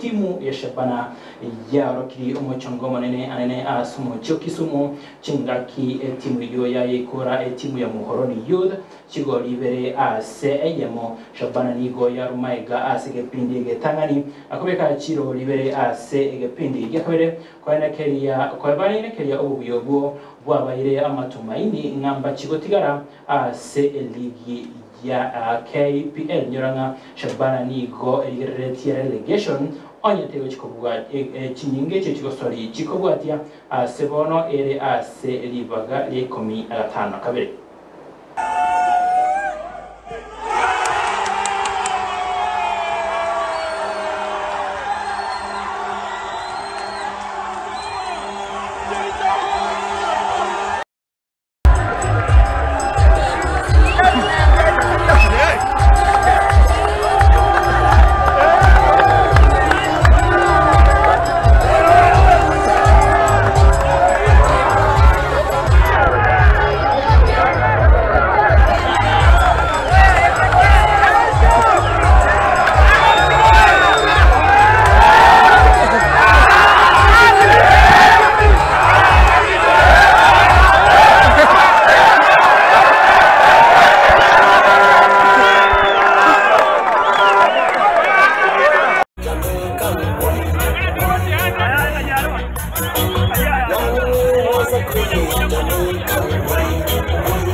Etimu ya Shabana yaorokirie omochongo omonene anene ase omochie o Kisumu chingaki etimu eyio yayeikora etimu ya Muhoroni Youth chigori ibere ase eyemo. Shabana nigo yarumaega ase egepindi egetang'ani na kobeka chirori ibere ase egepindi gia kabere koenekeria koebanenekeria obobuya obwo bwabaire amatumaini ng'a mbachi gotigara ase eligi ya KPL. Nyora ng'a Shabana nigo erigereretie relegation onye tegochi kobua chinyinga echio chigosori chikobwatia ase bono ere ase ribaga ria ikomi na gatano na kabere.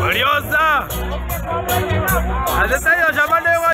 Oriosa! Ase taiyo Shabana.